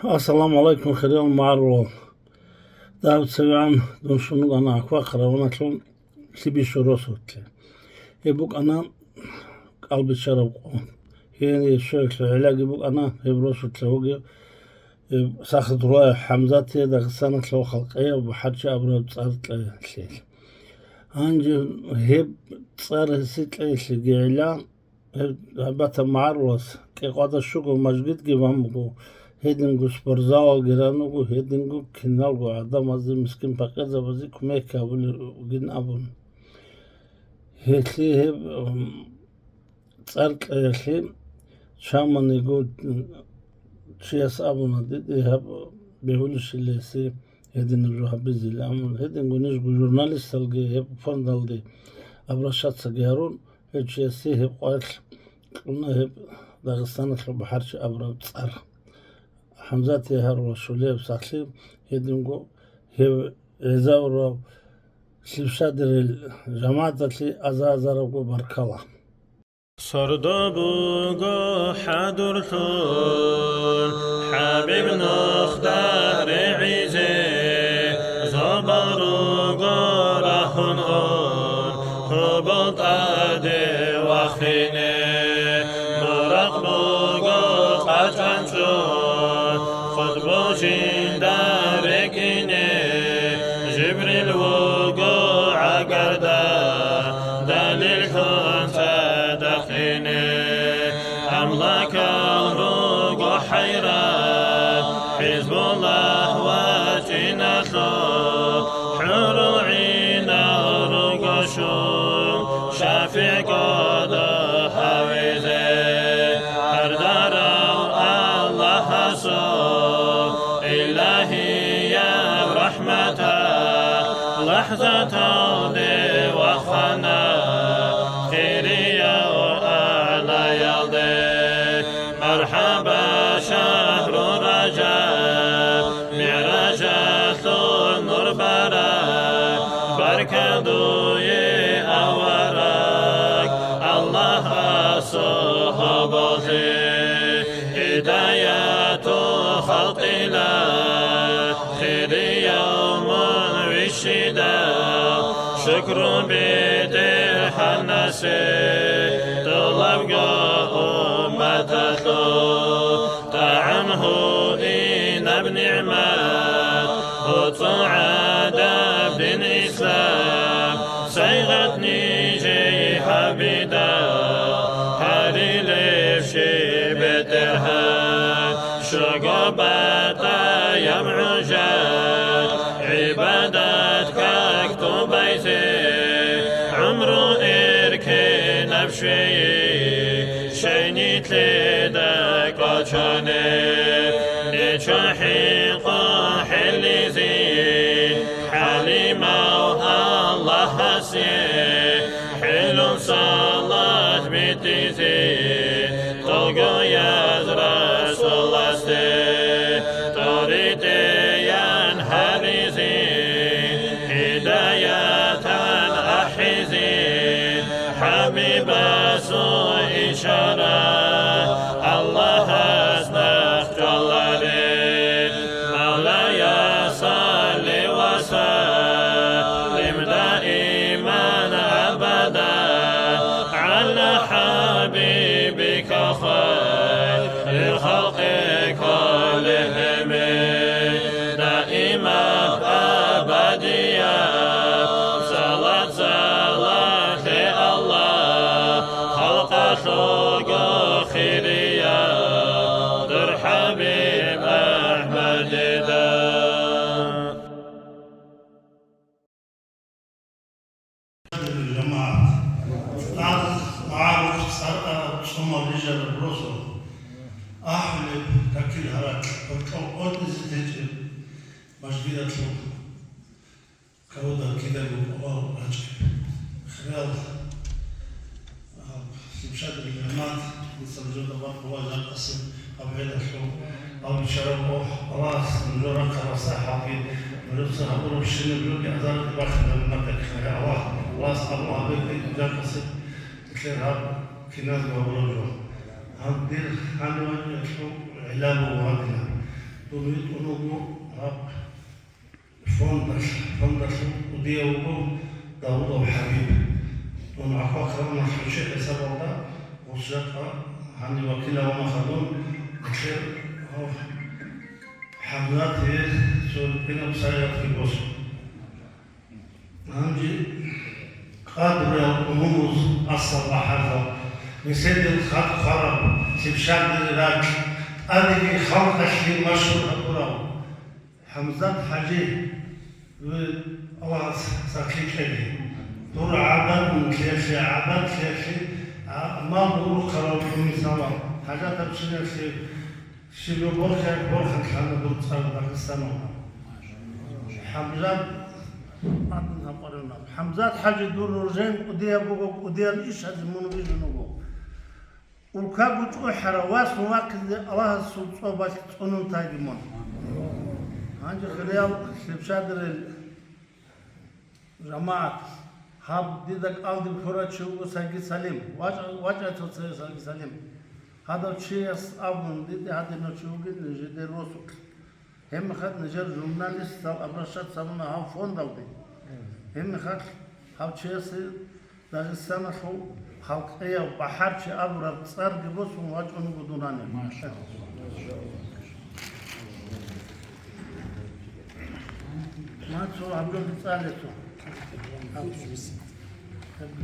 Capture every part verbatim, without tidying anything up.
Ассаламу гӀалайкум, хириял магӀарулал. Дагьаб цевегӀан дун щун вукӀана Аква Къараваналъул Лъибищу росулъе. Гьеб букӀана кӀалбиччараб къо. Гьениб щвеялъул гӀиллаги букӀана гьеб росулъа вугев, э, Сахадуллаев ХӀамзатие Дагъистаналъул халкъияб бахӀарчи абураб цӀар кьеялъе. Гьанже гьеб цӀар гьесие кьеялъеги гӀилла, гьеб гьабатаб магӀарулас кӀикъоялда щуго мажгитги бан буго, гьединго спортзалалги ран руго, гьединго киналго гӀадамазде, мискин-пакъирзабазе кумек гьабулеб бугин абун. Гьелъие гьеб, м, цӀар кьеялъе чаманиго чияс абуна, дида гьаб бегьулищила гьесие гьединаб жо гьабизилан. Амма гьединго нижго журналисталги гьеб фондалде обращаться гьарун, гьев чиясе гьеб къварилъ кьуна гьеб Дагъистаналъул бахӀарчи абураб цӀар. ХӀамзатие гьарула щулеб сахлъи, гьединго гьев гӀезавурав Лъибщадерил жамагӀаталъе аза-азарабго баркала. Сордо буго хӀадурлъун, ХӀабиб, нухда регӀизе, зобал руго рагьун ун, гьобол тӀаде вахине. Буракъ буго къачӀанчӀун, къутбу жинда рекӀине, Жибрил вуго гӀагарда, далиллъун цадахъ ине. Амлакал руго хӀайран, ХӀизбуллагь вачӀиналъул, хӀурул гӀинал руго щун, шафигӀ кӀодо гьавизе. Гьардарав Аллагьасул илагьияб рахӀматалъ, лахӀзаталде вахана хирияв агӀлаялде. МархӀаба, шагьру Ражаб, МигӀражалъул нур бараб, баркат дуе, авараг, Аллагьасул гьоболлъи. Гьидаятул халкъила хирияв мун вищидал, шукру БетӀергьанасе тӀолабго умматалъул. ТӀагӀам гьуинаб нигӀмат, гьоцӀо гӀадаб дин ислам, сайгъат нижее гьабидал, гьарилеб щиб БетӀергьан. Щуго батӀаяб гӀужал, гӀибадат как тубайзе, гӀумру эркенаб щвее, щай нилъеда кӀочонеб. Нечо хӀинкъун хӀелизе, хӀалимав Аллагьасе, хӀелун салат битӀизе, тӀолго яз Расуласде. ТӀоритӀеян гьаризе, гьидаятан ахӀизе, ХӀабибасул ишара Аллагьас нахъ чӀваларе. Мавлая, салли ва саллим даиман абада гӀала хӀабибика хайрил халкъи куллигьим. Даимаб абадияб салат-салам лъе Аллагь халкъалъулго хирияб дур ХӀабиб АхӀмадида. Жамагьат. ТӀад магӀарухъ цӀар араб цӀумал рижараб росу ахӀулеб какил гьаракь, гьоркьов къотӀизе течӀеб мажгиталъул кавуда кидаго къоал рачӀеб. Хириял Лъимшадил жамагӀат, дица нужеда баркула жакъасеб гьаб гӀелалъул, гьаб бичараб къо Аллагьас нужер рахъараб сахӀалги, нужеца гьабурабщинаб жоги азарги бахъинаб матакилъе Аллагь. Аллагьас къабул гьабеги жакъасеб нилъер гьаб киназго гьабураб жо. Гьаб дир гьанивакӀиялъул гӀилла буго гьадинаб. Фондалъ, фондалъул кӀудияв вуго Давудов ХӀабиб. Дун гӀахьаллъарав чи хӀисабалда гъус жакъа гьанив вакилавунаха дун, нилъер гьав ХӀамзатие цо рукӀинаб сайигъатги босун. Гьанже къадру гӀумумуз асал бахӀарзал, нилъеда хатӀ хъвараб, лъебщадире ракь, тӀадеги халкъалъе машгьур гьабурав ХӀамзат ХӀажи, ви Аллагьас сахлъи кьеги. Дур гӀадат нилъелъе, гӀадат нилъелъе, а, мал гьурухъарал мисалал, хӀажатаб чиналъе щиб борхӀи-, борхӀанлъана дур цӀар Дагъистаналда. ХӀамзат, ХӀамзат ХӀажи, дур роржен кӀудияб буго, кӀудиял ишазе мун вижун вуго. Улкаго чӀухӀарав вас мун вахъизе Аллагьасул цӀобалъ цӀунун тайги мун. Гьанже хириял лъебщадерил жамагӀат, гьаб дида кӀалдиб хьурав чи вуго Сайги Салим, вачӀа-, вачӀайцо цеве Сайги Салим. Гьадав чияс абун, диде гьадинав чи вугин жидер росулъ. Гьебмехалъ нижер журналистал обращаться гьабуна гьав фондалде. Гьебмехалъ гьав чиясе Дагъистаналъул халкъияв бахӀарчи абураб цӀарги босун вачӀун вуго дунани. Ма цо гьаб жо бицӀалесо. Гьаб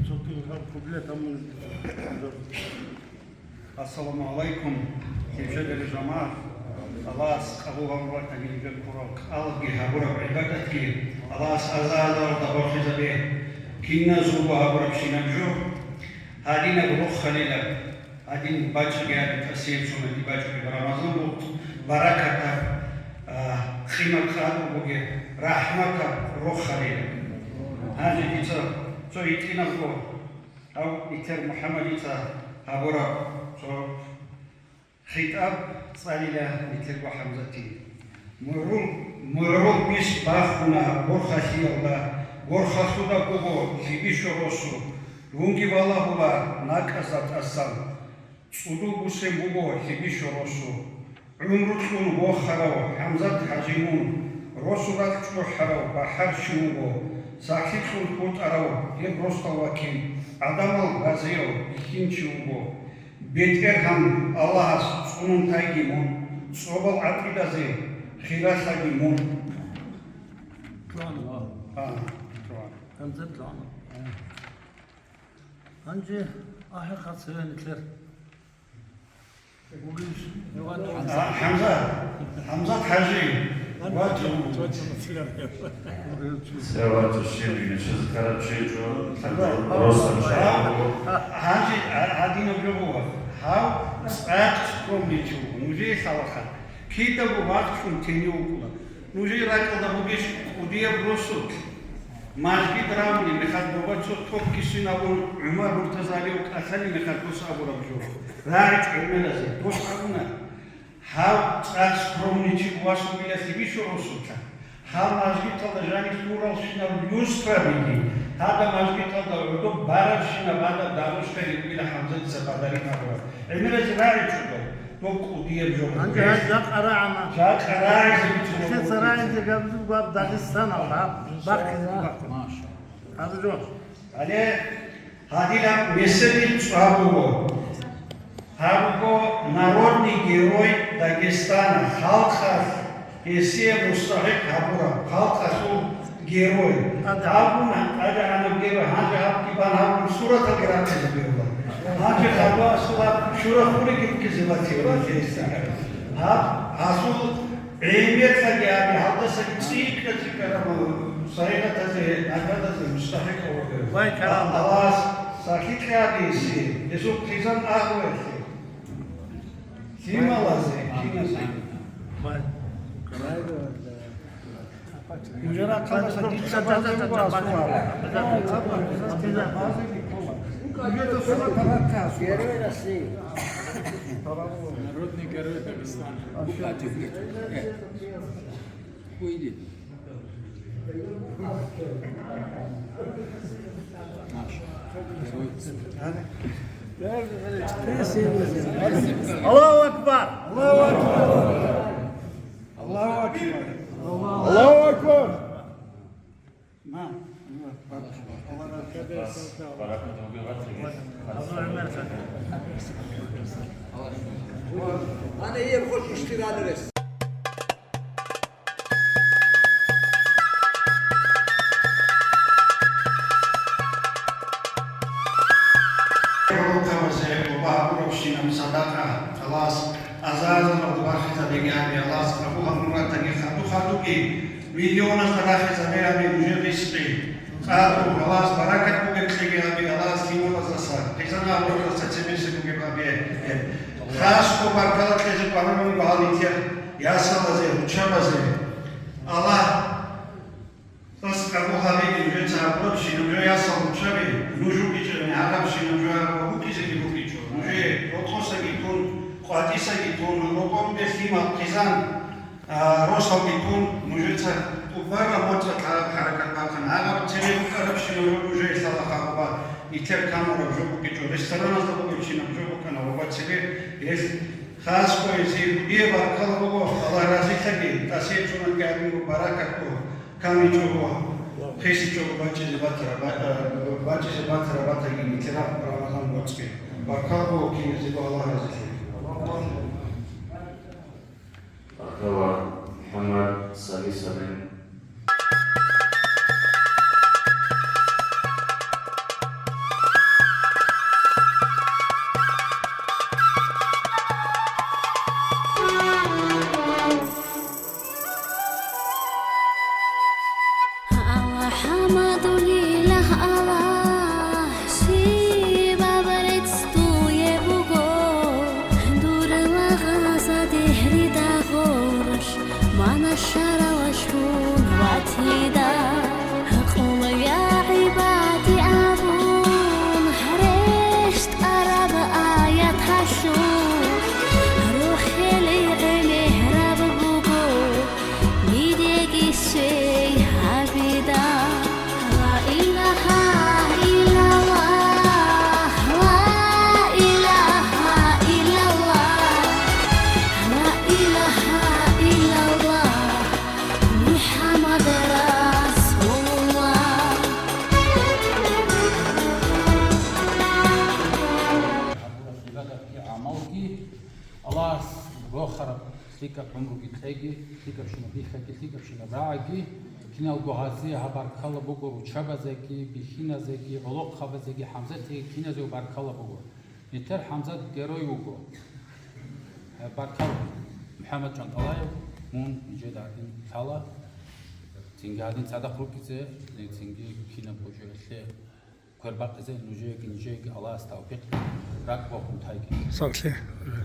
цо кин гьаб кублет гьамун. Ассаламу гӀалайкум, лъебщадерил жамагӀат. Аллагьас къабул гьабураб батаги, нижер ккураб кӀалги гьабураб гӀибадатги Аллагьас аза-азаралда борхизабе. Киназулго гьабурабщинаб жо, гьадинаб рохалилаб, гьадин бачӀаги гьаби тӀасияб соналъ бачӀунеб Рамазан бухъ, баракатаб, а, къимат-къадру бугеб, рахӀматаб рохалилаб. Гьанже дица цо гьитӀинабго Гьав нилъер МухӀаммадица гьабураб цо хитӀаб цӀалила нилъерго ХӀамзатие. МугӀрул, мугӀрул бис бахуна борхалъиялда, борхалъуда буго лъибищо росу, рунги балагьула накӀкӀазда тӀасан. ЦӀудул бусен буго лъибищо росу. ГӀумру кьун вохарав ХӀамзат ХӀажи мун, росу ракь чӀухӀарав бахӀарчи вуго, сахлъи кьун хутӀарав гьеб росдал вакил, гӀадамал разияв бихьинчи вуго. БетӀергьан Аллагьас цӀунун тайги мун, цӀобал гӀатӀидазе хиралъаги мун. А, ХӀамзат. Гьанже ахӀехъа цеве нилъер. А, ХӀамзат, ХӀамзат ХӀажи, вачӀун. Се вачӀу щиб, нилъер караб чи чӀун, лъаб росдал шагьар буго. Гьанже гьадинаб жо буго. Гьав цӀакъ скромный чи вуго. Нужее лъалаха. Кидаго вахчун тени вукӀула. Нужее ракӀалда бугищ кӀудияб росулъ? Мажгит равни мехалъ доба цо топкисин абун ГӀумар Муртазалиев кӀалъани мехалъ дос абураб жо. РагӀичӀ гӀемеразе дос абуна, гьав цӀакъ скромный чи васулила лъибищо росулъа. Гьав мажгиталда жанив лъуралщинаб люстра биги, гьадаб мажгиталда гӀодоб барабщинаб гьадаб дорожка йигила ХӀамзатица подарить абураб. ГӀемеразе рагӀичӀого. Доб кӀудияб жо. Гьанже гьаб жакъа рагӀана. Жакъа рагӀизе бицунеб. Нилъеца рагӀизе гьабизе буго гьаб Дагъистаналда, гьаб бахъизе бахъун. Гьаб жо. Гьале гьадинаб меседил цӀа буго. Гьаб буго народный герой Дагестана, халкъалъ гьесие мустахӀикъ гьабураб, халкъалъул герой. Гьабуна, тӀадегӀанаб герой, гьанже гьабги бан гьабун сураталги рахъизе бегьула. Гьанже хадур асула шура хуригиб ккизе батила гьесда. Гьаб, гьасул гӀемерлъаги гьаби, гьалдасаги цӀикӀкӀа-цӀикӀкӀараб сайигъатазе, наградазе мустахӀикъав вугев. Вай, карам. Аллагьас сахлъи кьеги гьесие, гьесул хъизан агьлуялъе. Лъималазе, киназе. Нужер ахъалдаса дица базарго асула. Нужеда сура таракка асула. Народный герой Дагестана. Уйди. Аллаху акбар! Аллаху акбар! Аллаху акбар! Тиранерес. Гьоркьобазе ва гьабурабщинаб садакъа Аллагьас азар-азаралда бархизабиги гьаби, Аллагьас къабул гьабун ратаги, хадур-хадурги миллионазда рахизабиги гьаби нужер ризкъи. Къадру, Аллагьас баракат бугеблъиги гьаби, Аллагьас лъималаздаса, хъизан-аварагасда цебесеб бугеб гьаби. Хасго баркала кьезе къваригӀун буго гьал нилъер ясалазе, руччабазе. Аллагьас къабул гьабеги нужеца гьабурабщинаб жо ясал руччаби, нуж вукӀинчӀебани гьабурабщинаб жо гьабураб букӀизеги букӀинчӀо. Нужее рокъосаги тун, къватӀисаги тун, рокъоб лъимал, хъизан, А, росалги тун, нужеца тӀубараб моцӀалъ гьаб хӀаракат бахъана. Гьаб цебе букӀарабщинаб жо нужее лъала хабар, нилъер камураб жо букӀинчӀо, рестораназда бугебщинаб жо букӀана ва цебе гьел хасго гьезие гьудие баркала буго, Аллагь разилъаги, тӀасияб соналъги гьабиго баракат буго, камичӀого, хисичӀого бачӀизе батараб, ба-, а, бачӀизе батараб батаги нилъер Рамазан моцӀги. Баркала буго киназего, Аллагь разилъаги. Баркала, МухӀаммад, Сали, Салим. АлхӀамдулиллагь, Аллагь, щибаб рецц дуе буго, дур лагъаза дегьрида гъорлъ, мана шаралъун ватида. Къулъ я гӀибади абун, рещтӀараб аяталъул, рухӀели гӀемераб буго, нидеги щей гьабида. Ла илагьа иллаллагь, ла илагьа иллаллагь, ла илагьа иллаллагь, МухӀаммад расулуллагь. Гьабураб гӀибадатги гӀамалги Аллагьас рохараб лъикӀаб гӀумруги кьеги, лъикӀабщинаб бихьаги, лъикӀабщинаб рагӀаги, киналго гьазие гьаб баркала буго, руччабазеги, бихьиназеги, гӀолохъабазеги, ХӀамзатиги киназего баркала буго. Нилъер ХӀамзат герой вуго. Баркала, МухӀаммад ЧӀантӀалаев, мун нижеда гьадин лъала, цинги гьадин цадахъ рукӀизе, цинги кинабго жоялъе квербакъизе нужееги нижееги Аллагьас тавфикъ, ракӀ бахун тайги. Сагълъи.